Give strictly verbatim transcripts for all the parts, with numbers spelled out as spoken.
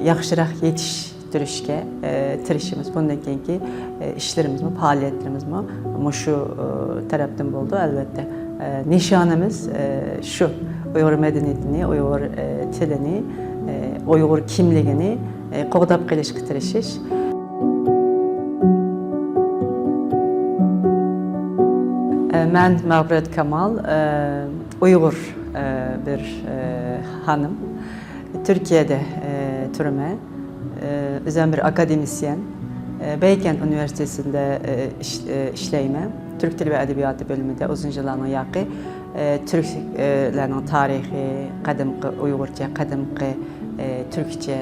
ياخشىراق يېتىشتۈرۈشكە، ئە، تىرىشىمىز. بۇندىن كېيىنكى، ئە، ئىشلىرىمىزمۇ، پائالىيەتلىرىمىزمۇ مۇشۇ، ئە، تەرەپتىن بولىدۇ، ئەلۋەتتە. ئە، نىشانىمىز، ئە، شۇ. ئۇيغۇر مەدەنىيىتىنى، ئۇيغۇر، ئە، تىلىنى، ئە، ئۇيغۇر كىملىكىنى، ئە، قوغداپ قېلىشقا تىرىشىش. ئە، مەن مەغپىرەت كامال، ئە، ئۇيغۇر، ئە، بىر، ئە، خانىم. تۈركىيەدە، ئە، تۇرىمەن. ئە، ئۆزۈم بىر ئاكادېمىسىيەن. ئە، بەيكەنت ئۇنىۋېرسىتېتىدا، ئە، ئىش-، ئە، ئىشلەيمەن. تۈرك تىلى ۋە ئەدەبىياتى بۆلۈمىدە ئۇزۇن يىللارنىڭ ياقى، ئە، تۈركلەرنىڭ تارىخى، قەدىمكى ئۇيغۇرچە، قەدىمكى، ئە، تۈركچە،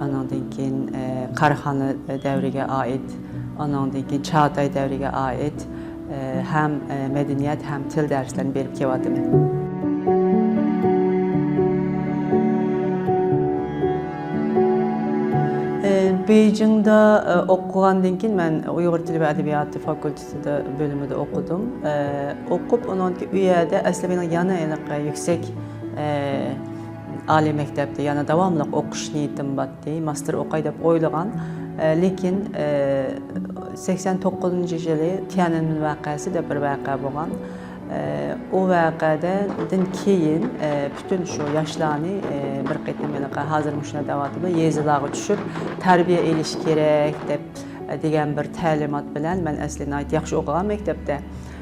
ئانىڭدىن كېيىن، ئە، قاراخانلار دەۋرىگە ئائىت، ئانىڭدىن كېيىن چاغاتاي دەۋرىگە ئائىت، ئە، ھەم، ئە، مەدەنىيەت، ھەم تىل دەرسلىرىنى بېرىپ كېلىۋاتىمەن. ئە، بېيجىڭدا، ئە، ئوقۇغاندىن كېيىن مەن ئۇيغۇر تىلى ۋە ئەدەبىياتى فاكۇلتېتىدا، بۆلۈمىدە ئوقۇدۇم. ئە، ئوقۇپ، ئۇنىڭدىن كېيىن ئۇ يەردە ئەسلى مېنىڭ يەنە ھېلىقى يۈكسەك، ئە، ئالىي مەكتەپتە يەنە داۋاملىق ئوقۇش نىيىتىم بار. ماستېر ئوقاي دەپ ئويلىغان، ئە، لېكىن، ئە، سەكسەن توققۇزىنچى يىلى تيەنئەنمېن ۋەقەسى دەپ بىر ۋەقە بولغان. ئە، ئۇ ۋەقەدىن كېيىن، ئە، پۈتۈن شۇ ياشلارنى، ئە، بىر قېتىم ھېلىقى ھازىر مۇشۇنداق دەۋاتىدۇ، يېزىلارغا چۈشۈپ تەربىيە ئېلىش كېرەك دەپ، ئە، دېگەن بىر تەلىمات بىلەن مەن ئەسلى ناھايىتى ياخشى ئوقۇغان مەكتەپتە.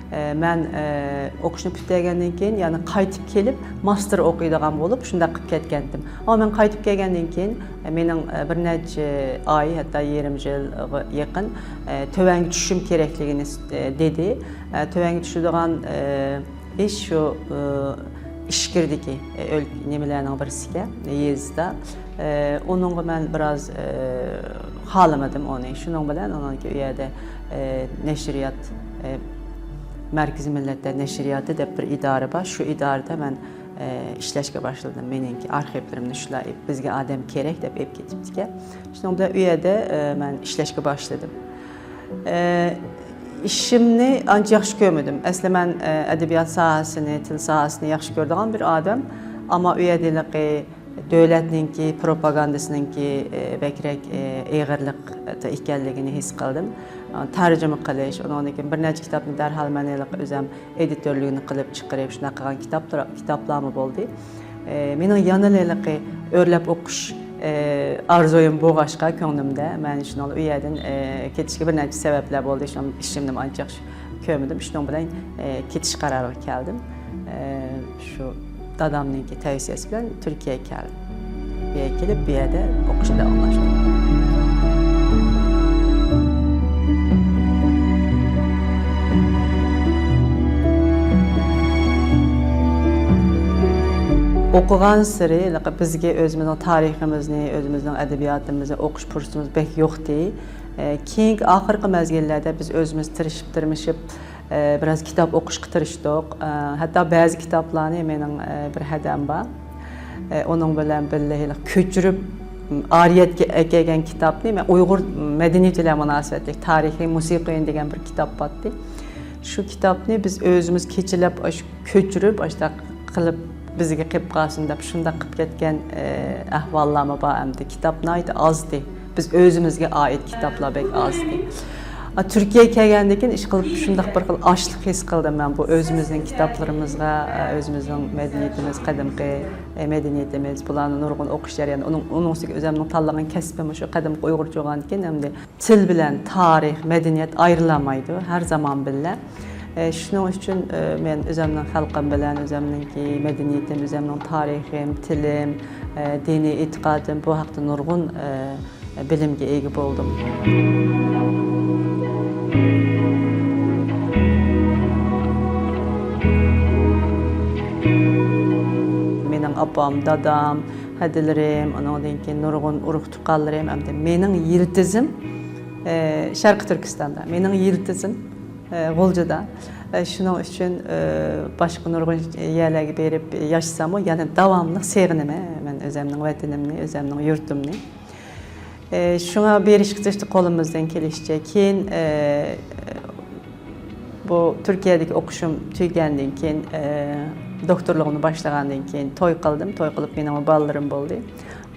ئە، مەن، ئە، ئوقۇشنى پۈتتۈرگەندىن كېيىن، يەنى قايتىپ كېلىپ، ماستېر ئوقۇيدىغان بولۇپ، شۇنداق قىلىپ كەتكەنتىم. ئەمما مەن قايتىپ كەلگەندىن كېيىن، ئە، مېنىڭ، ئە، بىر نەچچە ئاي، ھەتتا يېرىم يىلغا يېقىن، ئە، تۆۋەنگە چۈشۈشۈم كېرەكلىكىنى، ئە، دېدى. ئە، تۆۋەنگە چۈشىدىغان، ئە، ئىش شۇ، ئە، ئىچكىرىدىكى، ئە، ئۆل-، نېمىلەرنىڭ بىرسىكەن، يېزىدا. ئە، ئۇنىڭغا مەن بىراز، ئە، خالىمىدىم ئۇنى. شۇنىڭ بىلەن ئۇنىڭ ئۇ يەردە، ئە، نەشرىيات، ئە، مەركىزىي مىللەتلەر نەشرىياتى دەپ بىر ئىدارە بار. شۇ ئىدارىدە مەن، ئە، ئىشلەشكە باشلىدىم. مېنىڭكى ئارخىپلىرىمنى شۇلار ئېلىپ، بىزگە ئادەم كېرەك دەپ ئېلىپ كېتىپتىكەن. شۇنىڭ بىلەن ئۇ يەردە، ئە، مەن ئىشلەشكە باشلىدىم. ئە، ئىشىمنى ئانچە ياخشى كۆرمىدىم. ئەسلى مەن، ئە، ئەدەبىيات ساھەسىنى، تىل ساھەسىنى ياخشى كۆرىدىغان بىر ئادەم. ئەمما ئۇ يەردە ھېلىقى دۆلەتنىڭكى پروپاگاندىسىنىڭكى، ئى، بەكرەك، ئى، ئېغىرلىقتا ئىكەنلىكىنى ھېس قىلدىم. ئى، تەرجىمە قىلىش، ئۇنىڭدىن كېيىن بىر نەچچە كىتابنى دەرھال مەن ھېلىقى ئۆزۈم ئېدىتورلۇكىنى قىلىپ چىقىرىپ، شۇنداق قىلغان كىتابلار، كىتابلارمۇ بولدى. ئى، مېنىڭ يەنىلا ھېلىقى ئۆرلەپ ئوقۇش، ئى، ئارزۇيۇم بولغاچقا كۆڭلۈمدە، مەن شۇنىڭ ئۇ يەردىن، ئى، كېتىشكە بىر نەچچە سەۋەبلەر بولدى. شۇڭا ئىشىمنىمۇ ئانچە ياخشى كۆرمىدىم. شۇنىڭ بىلەن، ئى، كېتىش قارارىغا كەلدىم. ئى، شۇ دادامنىڭكى تەۋسىيەسى بىلەن تۈركىيەگە كەلدىم. بۇ يەرگە كېلىپ، بۇ يەردە ئوقۇشنى داۋاملاشتۇردۇم. ئوقۇغانسېرى بىزگە ئۆزىمىزنىڭ تارىخىمىزنى، ئۆزىمىزنىڭ ئەدەبىياتىمىزنى ئوقۇش پۇرسىتىمىز بەك يوقتى. ئى، كېيىنكى ئاخىرقى مەزگىللەردە بىز ئۆزىمىز تىرىشىپ، تىرمىشىپ، ئى، بىراز كىتاب ئوقۇشقا تىرىشتۇق. ئى، ھەتتا بەزى كىتابلارنى مېنىڭ، ئى، بىر ھەدەم بار. ئى، ئۇنىڭ بىلەن بىللە ھېلى كۆچۈرۈپ، ئارىيەتكە ئەكەلگەن كىتابنى مەن ئۇيغۇر مەدەنىيىتى بىلەن مۇناسىۋەتلىك تارىخىي مۇسىقىيىن دېگەن بىر كىتاب بارتى. شۇ كىتابنى بىز ئۆزىمىز كېچىلەپ ئاشۇ كۆچۈرۈپ، ئاشۇنداق قىلىپ بىزگە قېلىپ قالسۇن دەپ شۇنداق قىلىپ كەتكەن، ئى، ئەھۋاللارمۇ بار ئەمدى. كىتاب ناھايىتى ئازدى. بىز ئۆزىمىزگە ئائىت كىتابلار بەك ئازدى. ئا، تۈركىيەگە كەلگەندىن كېيىن ئىشقىلىپ شۇنداق بىر خىل ئاچلىق ھېس قىلدىم مەن بۇ ئۆزىمىزنىڭ كىتابلىرىمىزغا، ئا، ئۆزىمىزنىڭ مەدەنىيىتىمىز، قەدىمكى، ئە، مەدەنىيىتىمىز، بۇلارنى نۇرغۇن ئوقۇش جەريانىدا، ئۇنىڭ، ئۇنىڭ ئۈستىگە ئۆزۈمنىڭ تاللىغان كەسپىمۇ شۇ قەدىمكى ئۇيغۇرچە بولغاندىكىن، ئەمدى تىل بىلەن تارىخ، مەدەنىيەت ئايرىلالمايدۇ، ھەر زامان بىللە. ئە، شۇنىڭ ئۈچۈن، ئە، مەن ئۆزۈمنىڭ خەلقىم بىلەن، ئۆزۈمنىڭكى مەدەنىيىتىم، ئۆزۈمنىڭ تارىخىم، تىلىم، ئە، دىنىي ئېتىقادىم، بۇ ھەقتە نۇرغۇن، ئە، بىلىمگە ئىگە بولدۇم. مېنىڭ ئاپام، دادام، ھەدىلىرىم، ئۇنىڭدىن كېيىن نۇرغۇن ئۇرۇق تۇغقانلىرىم، ئەمدى مېنىڭ يىلتىزىم، ئى، شەرقىي تۈركىستاندا، مېنىڭ يىلتىزىم، ئى، غۇلجىدا. ئى، شۇنىڭ ئۈچۈن، ئى، باشقا نۇرغۇن يەرلەرگە بېرىپ ياشىساممۇ، يەنە داۋاملىق سېغىنىمەن مەن ئۆزۈمنىڭ ۋەتىنىمنى، ئۆزۈمنىڭ يۇرتۇمنى. ئى، شۇڭا بېرىشقا تىرىشتۇق قولىمىزدىن كېلىشىچە. كېيىن، ئى، بۇ تۈركىيەدىكى ئوقۇشۇم تۈگىگەندىن كېيىن، ئى، دوكتورلۇقۇمنى باشلىغاندىن كېيىن توي قىلدىم. توي قىلىپ مېنىڭمۇ بالىلىرىم بولدى.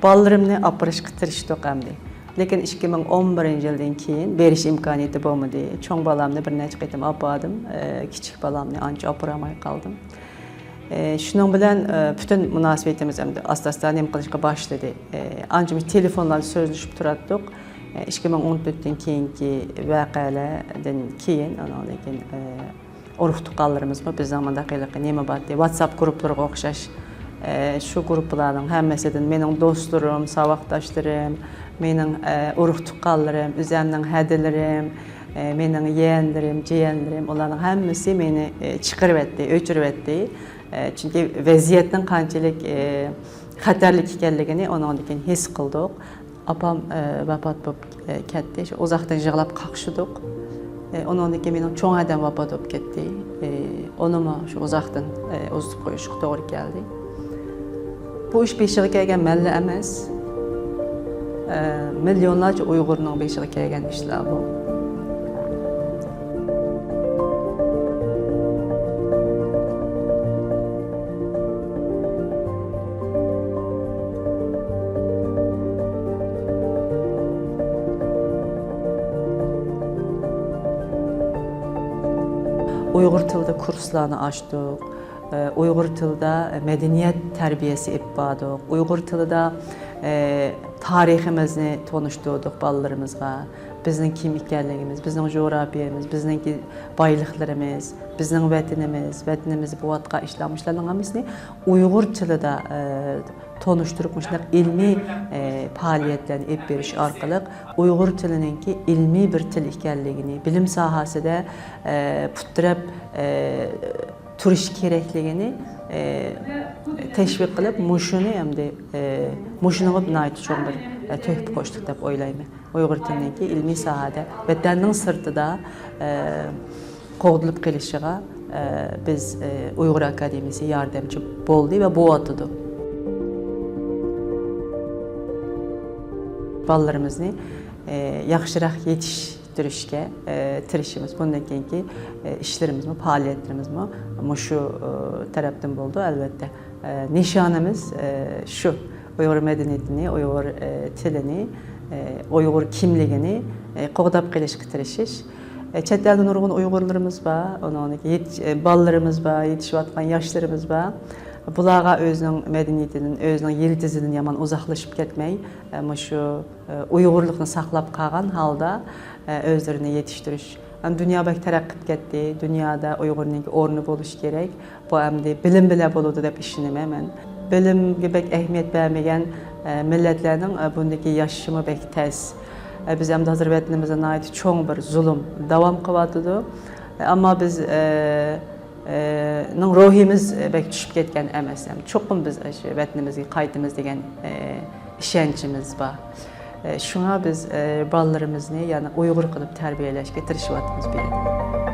بالىلىرىمنى ئاپىرىشقا تىرىشتۇق ئەمدى. لېكىن ئىككى مىڭ ئون بىرىنچى يىلدىن كېيىن بېرىش ئىمكانىيىتى بولمىدى. چوڭ بالامنى بىر نەچچە قېتىم ئاپاردىم. ئە، كىچىك بالامنى ئانچە ئاپىرالماي قالدىم. ئە، شۇنىڭ بىلەن، ئە، پۈتۈن مۇناسىۋىتىمىز ئەمدى ئاستا-ئاستا نېمە قىلىشقا باشلىدى. ئە، ئانچە مۇنچە تېلېفونلاردا سۆزلىشىپ تۇراتتۇق. ئە، ئىككى مىڭ ئون تۆتتىن كېيىنكى ۋەقەلەردىن كېيىن، ئانىڭدىن كېيىن، ئە، ئۇرۇق-تۇغقانلىرىمىزمۇ بىزنىڭ مۇنداق ھېلىقى نېمە بارتى، ۋاتساپ گۇرۇپپىلىرىغا ئوخشاش، ئە، شۇ گۇرۇپپىلارنىڭ ھەممىسىدىن مېنىڭ دوستلىرىم، ساۋاقداشلىرىم، مېنىڭ، ئە، ئۇرۇق-تۇغقانلىرىم، ئۆزەمنىڭ ھەدىلىرىم، ئە، مېنىڭ يېيەنلىرىم، جىيەنلىرىم، ئۇلارنىڭ ھەممىسى مېنى، ئە، چىقىرىۋەتتى، ئۆچۈرۈۋەتتى. ئە، چۈنكى ۋەزىيەتنىڭ قانچىلىك، ئە، خەتەرلىك ئىكەنلىكىنى ئۇنىڭدىن كېيىن ھېس قىلدۇق. ئاپام، ئە، ۋاپات بولۇپ، ئە، كەتتى. شۇ ئۇزاقتىن يىغلاپ قاقشىدۇق. ئە، ئۇنىڭدىن كېيىن مېنىڭ چوڭ ھەدەم ۋاپات بولۇپ كەتتى. ئە، ئۇنىمۇ شۇ ئۇزاقتىن، ئە، ئۇزىتىپ قويۇشقا توغرا كەلدى. بۇ ئىش بېشىغا كەلگەن مەنلا ئەمەس. ئە، مىليونلارچە ئۇيغۇرنىڭ بېشىغا كەلگەن ئىشلار بۇ. ئۇيغۇر تىلىدا كۇرسلارنى ئاچتۇق. ئۇيغۇر تىلىدا مەدەنىيەت تەربىيەسى ئېلىپ باردۇق. ئۇيغۇر تىلىدا، ئە، تارىخىمىزنى تونۇشتۇردۇق بالىلىرىمىزغا. بىزنىڭ كىم ئىكەنلىكىمىز، بىزنىڭ جۇغراپىيەمىز، بىزنىڭكى بايلىقلىرىمىز، بىزنىڭ ۋەتىنىمىز، ۋەتىنىمىزدە بولۇۋاتقان ئىشلار، مۇشۇلارنىڭ ھەممىسىنى ئۇيغۇر تىلىدا، ئە، تونۇشتۇرۇپ، مۇشۇنداق ئىلمىي، ئە، پائالىيەتلەرنى ئېلىپ بېرىش ئارقىلىق ئۇيغۇر تىلىنىڭكى ئىلمىي بىر تىل ئىكەنلىكىنى، بىلىم ساھەسىدە، ئە، پۇت تىرەپ، ئە، تۇرۇش كېرەكلىكىنى، ئە، تەشۋىق قىلىپ، مۇشۇنى ئەمدى، ئە، مۇشۇنىڭغا ناھايىتى چوڭ بىر، ئە، تۆھپە قوشتۇق دەپ ئويلايمەن. ئۇيغۇر تىلىنىڭكى ئىلمىي ساھەدە ۋەتەننىڭ سىرتىدا، ئە، قوغدىلىپ قېلىشىغا، ئە، بىز، ئە، ئۇيغۇر ئاكادېمىيىسى ياردەمچى بولدى ۋە بولۇۋاتىدۇ. بالىلىرىمىزنى، ئە، ياخشىراق يېتىشتۈرۈشكە، ئە، تىرىشىمىز. بۇندىن كېيىنكى، ئە، ئىشلىرىمىزمۇ، پائالىيەتلىرىمىزمۇ مۇشۇ، ئە، تەرەپتىن بولىدۇ، ئەلۋەتتە. ئە، نىشانىمىز، ئە، شۇ. ئۇيغۇر مەدەنىيىتىنى، ئۇيغۇر، ئە، تىلىنى، ئە، ئۇيغۇر كىملىكىنى، ئە، قوغداپ قېلىشقا تىرىشىش. ئە، چەت ئەلدە نۇرغۇن ئۇيغۇرلىرىمىز بار، ئۇنىڭدىن كېيىن يېتىش-، ئە، بالىلىرىمىز بار، يېتىشىۋاتقان ياشلىرىمىز بار. بۇلارغا ئۆزىنىڭ مەدەنىيىتىدىن، ئۆزىنىڭ يىلتىزىدىن يامان ئۇزاقلىشىپ كەتمەي، ئە، مۇشۇ، ئە، ئۇيغۇرلۇقنى ساقلاپ قالغان ھالدا، ئە، ئۆزلىرىنى يېتىشتۈرۈش. ئەمدى دۇنيا بەك تەرەققىي قىلىپ كەتتى. دۇنيادا ئۇيغۇرنىڭكى ئورنى بولۇشى كېرەك. بۇ ئەمدى بىلىم بىلەن بولىدۇ دەپ ئىشىنىمەن مەن. بىلىمگە بەك ئەھمىيەت بەرمىگەن، ئە، مىللەتلەرنىڭ، ئە، بۇندىكى ياشىشىمۇ بەك تەس. ئە، بىز ئەمدى ھازىر ۋەتىنىمىزدە ناھايىتى چوڭ بىر زۇلۇم داۋام قىلىۋاتىدۇ. ئە، ئەمما بىز، ئە، ئە، نىڭ روھىمىز، ئە، بەك چۈشۈپ كەتكەن ئەمەس. ئەمدى چوقۇم بىز، ئە، شۇ ۋەتىنىمىزگە قايتىمىز دېگەن، ئە، ئىشەنچىمىز بار. ئە، شۇڭا بىز، ئە، بالىلىرىمىزنى يەنە ئۇيغۇر قىلىپ تەربىيەلەشكە تىرىشىۋاتىمىز بۇ يەردە.